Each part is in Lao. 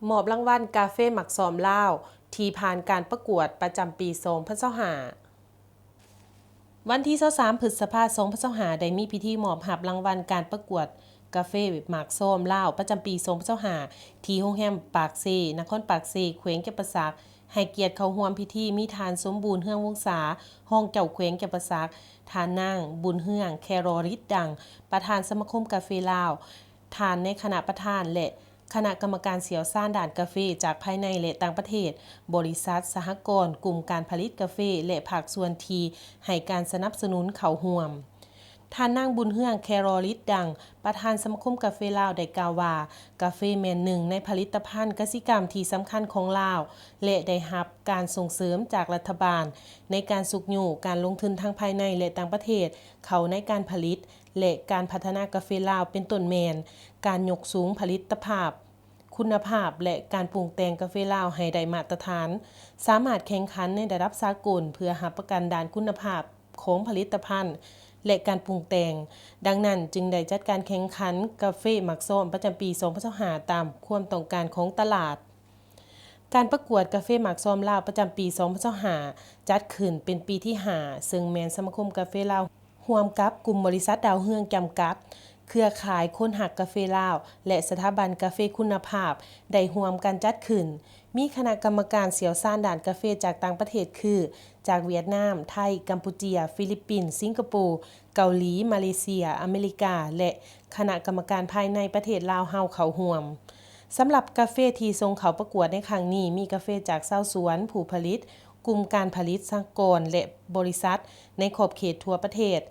ມອບລາງວັນກາເຟໝາກຊອມລາວ ທີ່ຜ່ານການປະກວດປະຈຳປີສອງພັນຊາວຫ້າ. ວັນທີຊາວສາມ ພຶດສະພາ ສອງພັນຊາວຫ້າ ໄດ້ມີພິທີມອບຮັບລາງວັນການປະກວດກາເຟໝາກຊອມລາວ ປະຈຳປີສອງພັນຊາວຫ້າ ທີ່ໂຮງແຮມປາກເຊ, ນະຄອນປາກເຊ, ແຂວງຈຳປາສັກ. ໃຫ້ກຽດເຂົ້າຮ່ວມພິທີມີທ່ານ ສົມບູນ ເຮືອງວົງສາ, ຮອງເຈົ້າແຂວງຈຳປາສັກ, ທ່ານນາງ ບຸນເຮືອງ ແຄຣໍລິດດັງ, ປະທານສະມາຄົມກາເຟລາວ, ທ່ານໃນຄະນະປະທານ ແລະ ຄະນະກຳມະການຊ່ຽວຊານດ້ານກາເຟຈາກພາຍໃນ ແລະ ຕ່າງປະເທດ, ບໍລິສັດ, ສະຫະກອນ, ກຸ່ມການຜະລິດກາເຟ ແລະ ພາກສ່ວນທີ່ໃຫ້ການສະໜັບສະໜູນເຂົ້າຮ່ວມ. ທ່ານນາງ ບຸນເຮືອງ ແຄຣໍລິດດັງ, ປະທານສະມາຄົມກາເຟລາວ ໄດ້ກ່າວວ່າ, ກາເຟແມ່ນໜຶ່ງໃນຜະລິດຕະພັນກະສິກຳທີ່ສຳຄັນຂອງລາວ ແລະ ໄດ້ຮັບການສົ່ງເສີມຈາກລັດຖະບານໃນການຊຸກຍູ້ການລົງທຶນທັງພາຍໃນ ແລະ ຕ່າງປະເທດເຂົ້າໃນການຜະລິດ ແລະ ການພັດທະນາກາເຟລາວ, ເປັນຕົ້ນແມ່ນການຍົກສູງຜະລິດຕະພາບ, ຄຸນນະພາບ ແລະ ການປຸງແຕ່ງກາເຟລາວໃຫ້ໄດ້ມາດຕະຖານ, ສາມາດແຂ່ງຂັນໃນລະດັບສາກົນ ເພື່ອຮັບປະກັນດ້ານຄຸນນະພາບຂອງຜະລິດຕະພັນ ແລະ ການປຸງແຕ່ງ. ດັ່ງນັ້ນຈຶ່ງໄດ້ຈັດການແຂ່ງຂັນກາເຟໝາກຊອມປະຈຳປີສອງພັນຊາວຫ້າ ຕາມຄວາມຕ້ອງການຂອງຕະຫຼາດ. ການປະກວດກາເຟໝາກຊອມລາວປະຈຳປີສອງພັນຊາວຫ້າ ຈັດຂຶ້ນເປັນປີທີຫ້າ ເຊິ່ງແມ່ນສະມາຄົມກາເຟລາວ ຮ່ວມກັບກຸ່ມບໍລິສັດດາວເຮືອງຈຳກັດ, ເຄືອຂ່າຍຄົນຮັກກາເຟລາວ ແລະ ສະຖາບັນກາເຟຄຸນນະພາບ ໄດ້ຮ່ວມກັນຈັດຂຶ້ນ. ມີຄະນະກຳມະການຊ່ຽວຊານດ້ານກາເຟຈາກຕ່າງປະເທດຄື ຈາກຫວຽດນາມ, ໄທ, ກຳປູເຈຍ, ຟີລິບປິນ, ສິງກະໂປ, ເກົາຫຼີ, ມາເລເຊຍ, ອາເມລິກາ ແລະ ຄະນະກຳມະການພາຍໃນປະເທດລາວເຮົາເຂົ້າຮ່ວມ. ສຳລັບກາເຟທີ່ສົ່ງເຂົ້າປະກວດໃນຄັ້ງນີ້ ມີກາເຟຈາກຊາວສວນ, ຜູ້ຜະລິດ, ກຸ່ມການຜະລິດ, ສະຫະກອນ ແລະ ບໍລິສັດໃນຂອບເຂດທົ່ວປະເທດ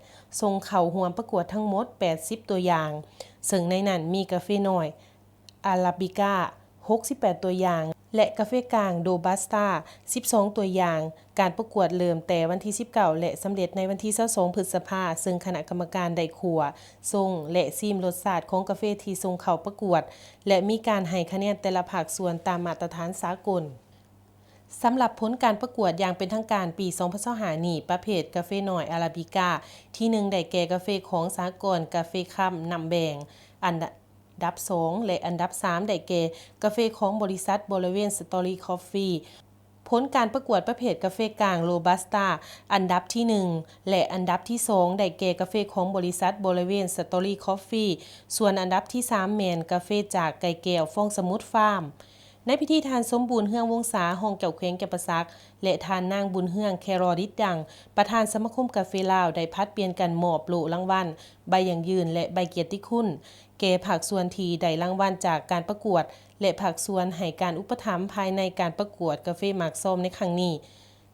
ສົ່ງເຂົ້າຮ່ວມປະກວດທັງໝົດແປດສິບຕົວຢ່າງ, ເຊິ່ງໃນນັ້ນມີກາເຟນ້ອຍ ອາຣາບິກາ ຫົກສິບແປດຕົວຢ່າງ ແລະ ກາເຟກາງ ໂຣບັດສະຕາ ສິບສອງຕົວຢ່າງ. ການປະກວດເລີ່ມແຕ່ວັນທີສິບເກົ້າ ແລະ ສຳເລັດໃນວັນທີຊາວສອງ ພຶດສະພາ, ເຊິ່ງຄະນະກຳມະການໄດ້ຂົ້ວ, ຊົງ ແລະ ຊີມລົດຊາດຂອງກາເຟທີ່ສົ່ງເຂົ້າປະກວດ ແລະ ມີການໃຫ້ຄະແນນແຕ່ລະພາກສ່ວນຕາມມາດຕະຖານສາກົນ. ສຳລັບຜົນການປະກວດຢ່າງເປັນທາງການປີສອງພັນຊາວຫ້ານີ້, ປະເພດກາເຟນ້ອຍອາຣາບິກາ ທີໜຶ່ງ ໄດ້ແກ່ກາເຟຂອງສະຫະກອນກາເຟຄຳນ້ຳແບງ, ອັນດັບສອງ ແລະ ອັນດັບສາມ ໄດ້ແກ່ກາເຟຂອງບໍລິສັດບໍລິເວນສະຕໍຣີຄອບຟີ. ຜົນການປະກວດປະເພດກາເຟກາງໂຣບັດສະຕາ ອັນດັບທີໜຶ່ງ ແລະ ອັນດັບທີສອງ ໄດ້ແກ່ກາເຟຂອງບໍລິສັດບໍລິເວນສະຕໍຣີຄອບຟີ, ສ່ວນອັນດັບທີສາມ ແມ່ນກາເຟຈາກໄກ່ແກ້ວຟອງສະໝຸດຟາມ. ໃນພິທີ, ທ່ານ ສົມບູນ ເຮືອງວົງສາ, ຮອງເຈົ້າແຂວງຈຳປາສັກ ແລະ ທ່ານນາງ ບຸນເຮືອງ ແຄຣໍລິດດັງ, ປະທານສະມາຄົມກາເຟລາວ ໄດ້ຜັດປ່ຽນກັນມອບໂລ່ລາງວັນ, ໃບຢັ້ງຢືນ ແລະ ໃບກຽດຕິຄຸນ ແກ່ພາກສ່ວນທີ່ໄດ້ລາງວັນຈາກການປະກວດ ແລະ ພາກສ່ວນໃຫ້ການອຸປະຖຳພາຍໃນການປະກວດກາເຟໝາກຊອມໃນຄັ້ງນີ້.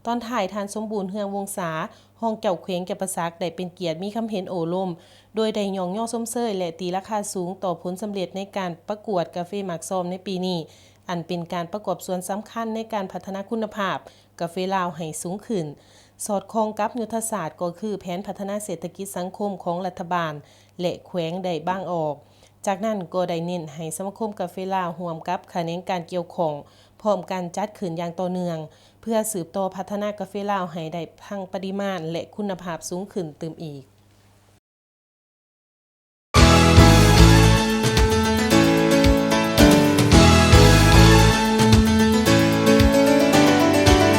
ຕອນທ້າຍ, ທ່ານ ສົມບູນ ເຮືອງວົງສາ, ຮອງເຈົ້າແຂວງຈຳປາສັກ ໄດ້ເປັນກຽດມີຄຳເຫັນໂອ້ລົມ, ໂດຍໄດ້ຍ້ອງຍໍຊົມເຊີຍ ແລະ ຕີລາຄາສູງຕໍ່ຜົນສຳເລັດໃນການປະກວດກາເຟໝາກຊອມໃນປີນີ້, ອັນເປັນການປະກອບສ່ວນສຳຄັນໃນການພັດທະນາຄຸນນະພາບກາເຟລາວໃຫ້ສູງຂຶ້ນ, ສອດຄ່ອງກັບຍຸດທະສາດ ກໍຄືແຜນພັດທະນາເສດຖະກິດສັງຄົມຂອງລັດຖະບານ ແລະ ແຂວງໄດ້ວາງອອກ. ຈາກນັ້ນກໍໄດ້ເນັ້ນໃຫ້ສະມາຄົມກາເຟລາວຮ່ວມກັບຂະແໜງການກ່ຽວຂ້ອງ ພ້ອມກັນຈັດຂຶ້ນຢ່າງຕໍ່ເນື່ອງ ເພື່ອສືບຕໍ່ພັດທະນາກາເຟລາວໃຫ້ໄດ້ທັງປະລິມານ ແລະ ຄຸນນະພາບສູງຂຶ້ນຕື່ມອີກ.